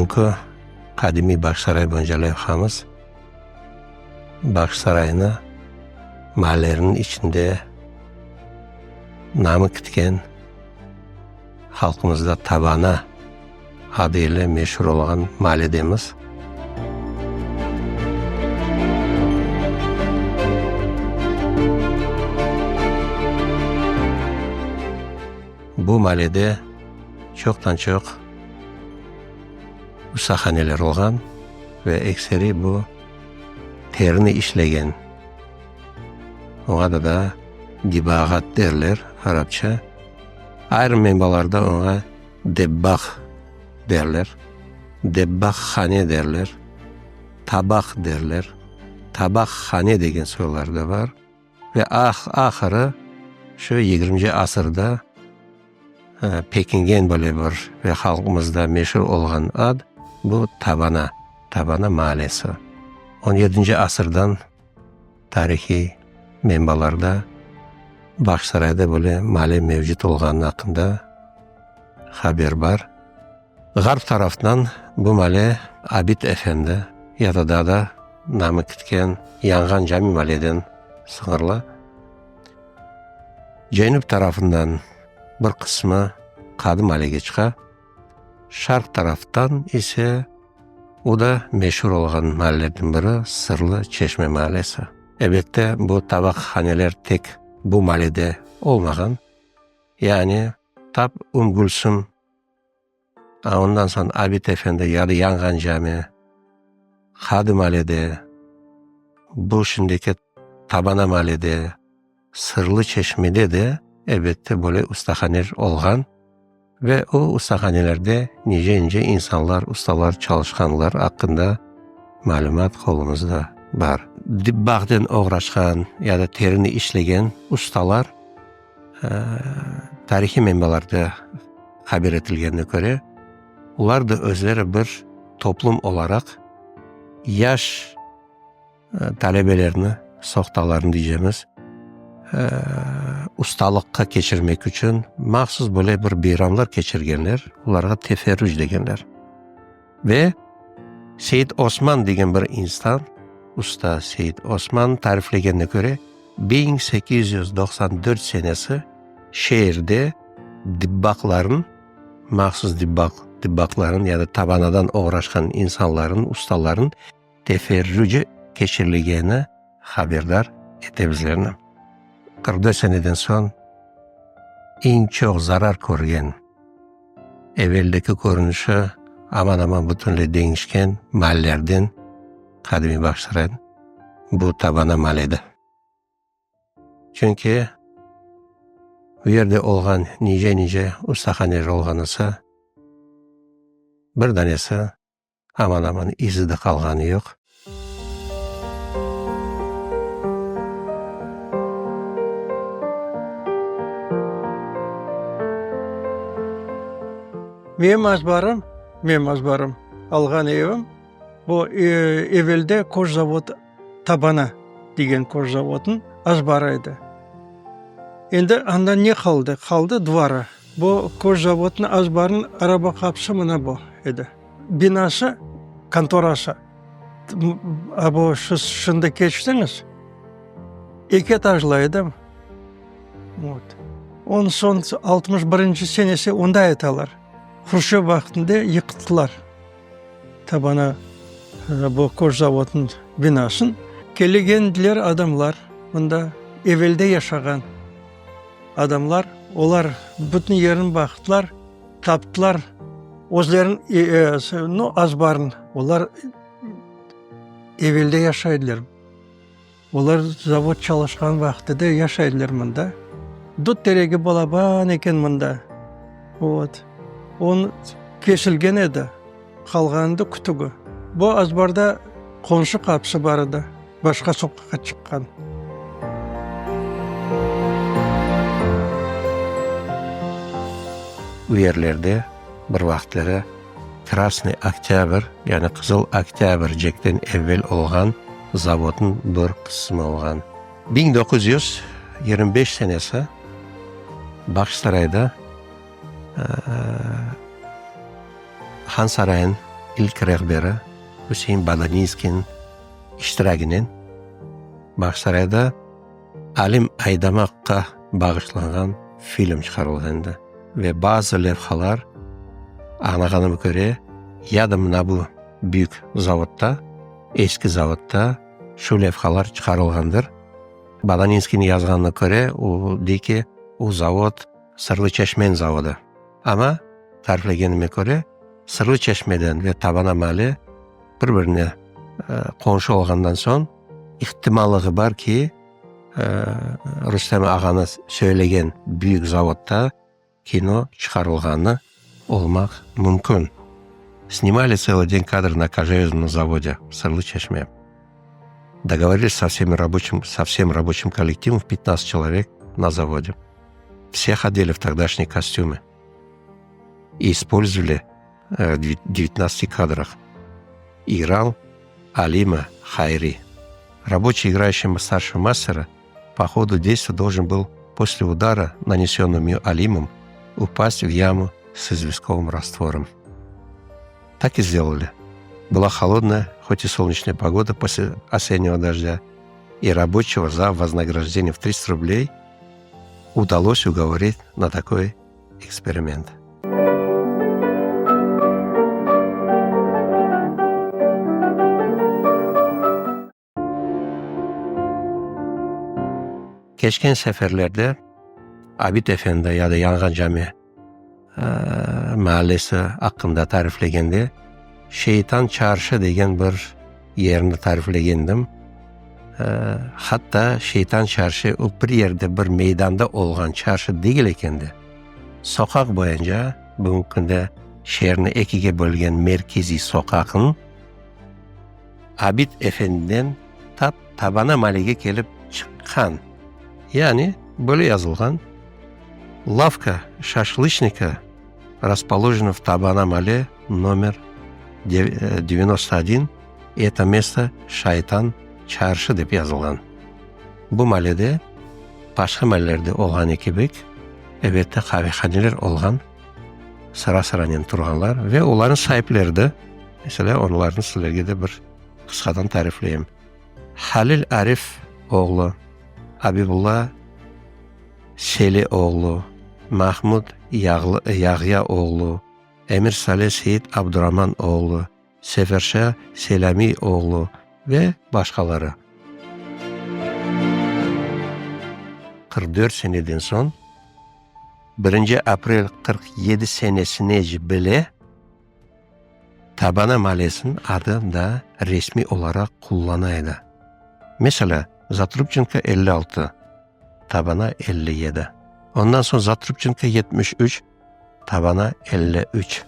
Bugünki qadimiy Bağçasaray boyunca levhamız Bağçasaraynı maallerniñ içinde namı kitken, halqımızda Tabana adı ile meşur olğan maaledemiz. Bu maalede çoqtan-çoq ustahaneler olğan ve ekseri bu terini işlegen, oña da da dibağat derler arapça, ayırım menbalarda oña debbağ derler, debbağhane derler, tabaq derler, tabaqhane degen soylar da bar. Ve ahırı şu yigirminci asırda pekingen böyle bir ve halqımızda meşur olğan ad, bu Tabana, Tabana maalesi. On yedinci asırdan tarihiy menbalarda Bağçasarayda böyle maale mevcut olğanı aqqında haber bar. Ğarp taraftan bu male Abid efendi ya da daa da namı kitken Yanğan cami maleden sıñırlı. Cenüp tarafından bir qısmı Qadı malege çıqa, şarq taraftan ise o da meşur olğan malelerden biri Sırlı Çeşme malesi. Elbette, bu tabaqhaneler tek bu malede olmağan, yani tap Üm Gülsüm A ondan soñ Abid efendi ya da Yanğan cami, Qadı malede, bu şimdiki Tabana malede, Sırlı çeşmede de, elbette, böyle ustahaneler olğan ve o ustahanelerde nice-nice insanlar, ustalar çalışqanlar aqqında malümat qolumızda bar. Dibbağnen oğraşqan ya da terini işlegen ustalar Tarihiy menbalarda haber etilgenine köre, olar da özleri bir toplum olaraq yaş talebelerni, sohtalarnı diycemiz, ustalıqqa keçirmek içün mahsus böyle bir beyramlar keçirgenler, olarğa teferruc degenler. Ve Seit Osman degen bir insan, usta Seit Osman tariflegenine köre, 1894 senesi şeerde dibbaqların, mahsus dibbaq, dibbaqların ya da tabanadan oğraşqan insanların, ustaların teferrucı keçirilgeni haberdar ete bizlerni. 44 seneden soñ eñ çoq zarar körgen Eveldeki körünişi aman-aman bütünley deñişken maallerden qadimiy Bağçasaray bu tabana maal edi. Çünki bu yerde olğan nice-nice ustahaneler olğan olsa, bir danesi Aman-aman izi de qalğanı yoq. Menim azbarım, menim azbarım, alğan evim, bu evelde koşzavod Tabana degen koşzavodnıñ azbarı edi. Endi anda ne qaldı? Qaldı dvarı. Bu koşzavodnıñ azbarınıñ araba qapısı mına bu edi. Binası, kontorası. A bu siz şimdi keçtiñiz, eki etajlı edi. Vot. Ondan soñ 61 senesi onda aytalar, Hruşçöv vaqtında yıqtılar Tabana bu koşzavodnıñ binasın. Kelgendiler adamlar mında, evelde yaşağan adamlar, olar bütün yerini baqtılar. Taptılar özlerin, nu, azbarın, olar evelde yaşaydılar. Olar zavod çalışqan vaqtı da yaşaydılar mında. Dut teregi balaban eken mında. Vot. On kesilgen edi, qalğan edi kütügi. Bu azbarda qonşu qapısı bar edi, başqa soqaqqa çıqqan. Bu yerlerde bir vaqıtları Krasnıy Oktâbr, yani Qızıl Oktâbr cekten evvel olğan zavodnıñ bir qısmı olğan. 1925 senesi Bağçasarayda Han sarayınıñ. ilk rehberi Üsein Badaninskiyniñ iştiraginen Bağçasarayda Alim Aydamaqqa bağışlanğan film çıqarılğan edi ve bazı levhalar, añlağanıma köre, ya da mına bu büyük zavodda, eski zavodda şu levhalar çıqarılğandır. Badaninskiyniñ yazğanına köre, o dey ki, o zavod Sırlı Çeşmen zavodı. Amma, tariflegenime köre, Sırlı Çeşmeden ve Tabana mali bir-birine qonşu olğandan soñ, ihtimallığı bar ki, Rustem ağanı söylegen büyük zavodda kino çıqarılğanı olmaq mümkün. Snimali tselıy den kadr na kojeviznom zavode, Sırlı Çeşme. Dogovoriliz so vsemi raboçim, so vsem raboçim kollektivom v pyatnadtsat çelovek na zavode. Vseh odeli v togdaşniye kostümı i ispolzovali v devyatnadtsati kadrah. İgral Alima Hayri. Raboçiy, igrayuşiy starşego mastera, po hodu deystva doljen byl posle udara, nanesennogo Alimom, upast v yamu s izvestkovım rastvorom. Tak i sdelali. Byla holodnaya, hot i solneçnaya pogoda posle osennego dojdya, i raboçego za voznagrojdeniye v trist rubley udalos ugovorit na takoy eksperiment. Keçken seferlerde Abid efendi ya da Yanğan cami maallesi aqqında tariflegende, Şeytan çarşı degen bir yerni tariflegendim. Hatta Şeytan çarşı o bir yerde, bir meydanda olğan çarşı degil eken de, soqaq boyunca, bugünki künde şeerni ekige bölgen merkeziy soqaqnıñ Abid efendiden tap Tabana malege kelip çıqqan. Yani, böyle yazılğan, Lavka şaşlıçnika raspoложена v Tabana male nomer 91, eto mesto Şaytan çarşı dep yazılğan. Bu malede, başqa malelerde olğanı kibik, elbette, qavehaneler olğan, sıra-sıranen turğanlar ve olarnıñ saipleri de, meselâ, onlarnı sizlerge de bir qısqadan tarifleyim. Halil Arif oğlu, Abibulla Seli oğlu, Mahmud Yağya oğlu, Emir Sale Seyit Abduraman oğlu, Seferşa Selâmiy oğlu ve başqaları. 44 seneden soñ, birinci aprel 47 senesinece bile Tabana malesiniñ adı da resmiy olaraq qullana edi. Meselâ, Zatrubçenko 56, Tabana 57. Ondan soñ Zatrubçenko 73, Tabana 53.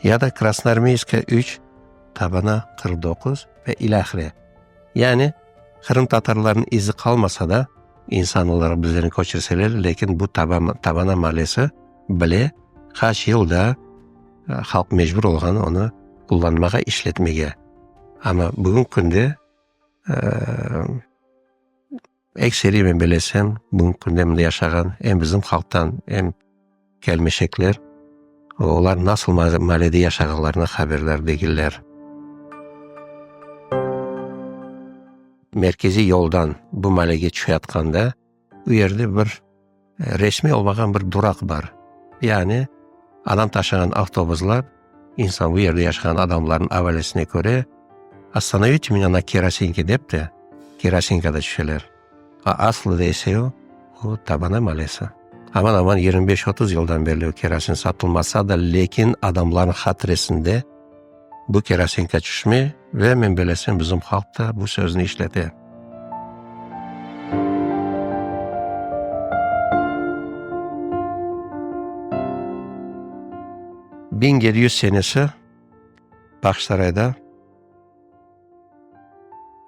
Ya da Krasnoarmeyskaya 3, Tabana 49 ve ilâhre. Yani, qırımtatarlarnıñ izi qalmasa da, insan olaraq bizlerni köçürseler, lâkin bu Tabana malesi bile qaç yıl da halq mecbur olğan onı qullanmağa, işletmege. Amma bugünki künde ekseri men bilesem, bugünki künde mında yaşağan em bizim halqtan, em kelmeşekler, olar nasıl maalede yaşağanlarına haberdar degiller. Merkeziy yoldan bu maalege tüşeyatqanda, bu yerde bir Resmiy olmağan bir duraq bar. Yani, adam taşığan avtobuslar, insan, bu yerde yaşağan adamlarnıñ avalesine köre, Ostanovite menya na Kerosinke dep de, Kerosinkada tüşeler. A aslıda ise o, o Tabana malesi. Aman-aman 25-30 yıldan berli o kerosin satılmasa da, lâkin adamlarnıñ hatiresinde bu kerosinka tüşmey ve, men belesem, bizim halq da bu sözni işlete. 1700 senesi Bağçasarayda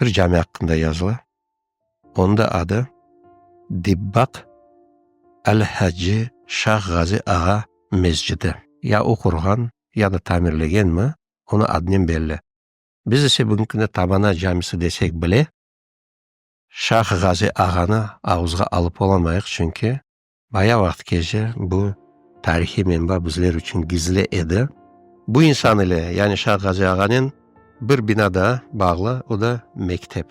bir cami aqqında yazıla. Onıñ da adı Dibbaq Al-Hacı Şah Ğazı ağa mescidi. Ya o qurğan, ya da tamirlegenmi, onı adınen belli. Biz ise bugünki künde Tabana camisi desek bile, Şah Ğazı ağanı ağızğa alıp olamayıq, çünki baya vaqıt kece bu tarihiy menba bizler içün gizli edi. Bu insan ile, yani Şah Ğazi ağanen bir bina daa bağlı, o da mektep.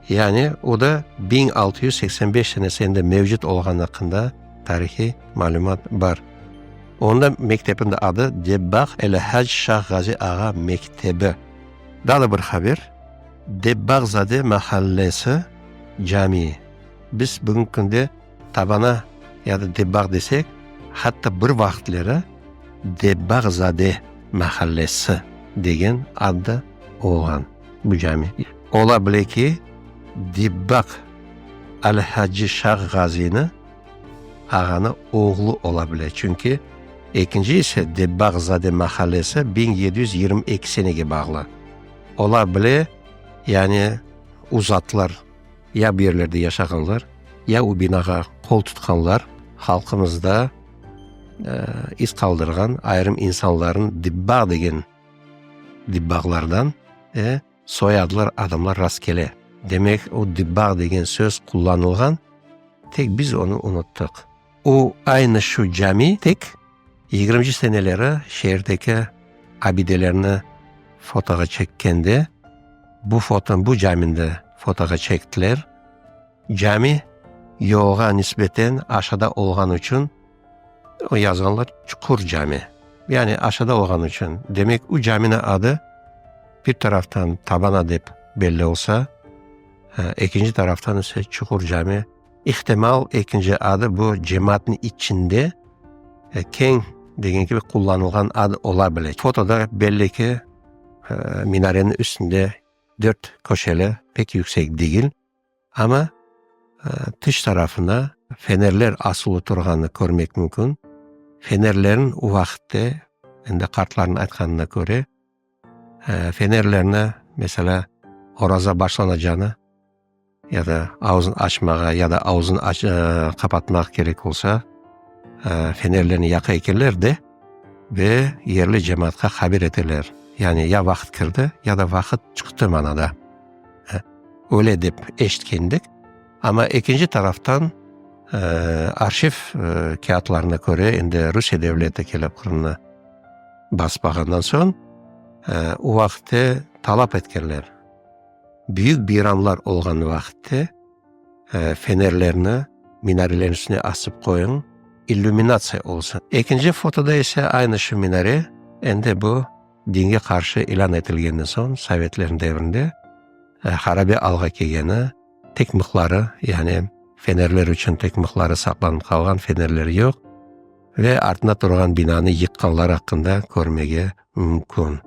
Yani o da 1685 senesinde mevcut olğanı aqqında tarihiy malümat bar. Onda mektepniñ adı Debbağ El-Hac Şah Ğazi ağa mektebi. Daa da bir haber, Debbağzade mahallesi camii. Biz bugünki künde Tabana ya da Debbağ desek, hatta bir vaqıtları Debbağzade mahallesi degen ad da olğan bu cami. Ola bile ki, Debbağ Al-Hacı Şah Ğazini ağanı oğlu ola bile, çünki ekinci ise Debbağzade mahallesi 1722 senege bağlı. Ola bile, yani uzatlar. Ya bu yerlerde yaşağanlar, ya o binağa qol tutqanlar halqımızda iz qaldırğan ayırım insanların Dibbağ degen Dibbağlardan soyadlı adamlar rastkele. Demek, o Dibbağ degen söz qullanılğan, tek biz onı unuttıq. O aynı şu cami tek yigirminci seneleri şeerdeki abidelerni fotoğa çekkende bu foto, bu camini de fotoğa çektiler. Cami yolğa nisbeten aşağıda olğanı içün yazğanlar Çuqur cami. Yani aşağıda olğanı içün. Demek, o caminiñ adı bir taraftan Tabana dep belli olsa, ekinci taraftan ise Çuqur cami. İhtimal, ekinci adı bu cemaatnıñ içinde keñ degen kibi qullanılğan ad ola bile. Fotoda belli ki, minareniñ üstünde dört köşeli, pek yüksek degil, amma tış tarafına fenerler asılı turğanını körmek mümkün. Fenerlerniñ o vaqıtte, endi qartlarnıñ aytqanına köre, fenerlerni, meselâ, oraza başlanacağını ya da avuzın açmağa, ya da avuzın qapatmaq kerek olsa, fenerlerni yaqa ekenler de ve yerli cemaatqa haber eteler. Yani ya vaqıt kirdi, ya da vaqıt çıqtı manada. Öyle dep eşitkendik. Amma ekinci taraftan, arhiv kâğıtlarına köre, endi Rusiye devleti kelip Qırımnı basbağandan soñ, o vaqıtte talap etkenler. Büyük beyramlar olğan vaqıtte fenerlerni minarelerniñ üstüne asıp qoyuñ, illüminatsiya olsun. Ekinci fotoda ise aynı şu minare, endi bu dinge qarşı ilân etilgenden soñ, sovetlerniñ devrinde harabe alğa kelgeni, tek mıhları, yani fenerler içün tek mıhları saqlanıp qalğan, fenerler yoq ve artında turğan binanı yıqqanlar aqqında körmege mümkün.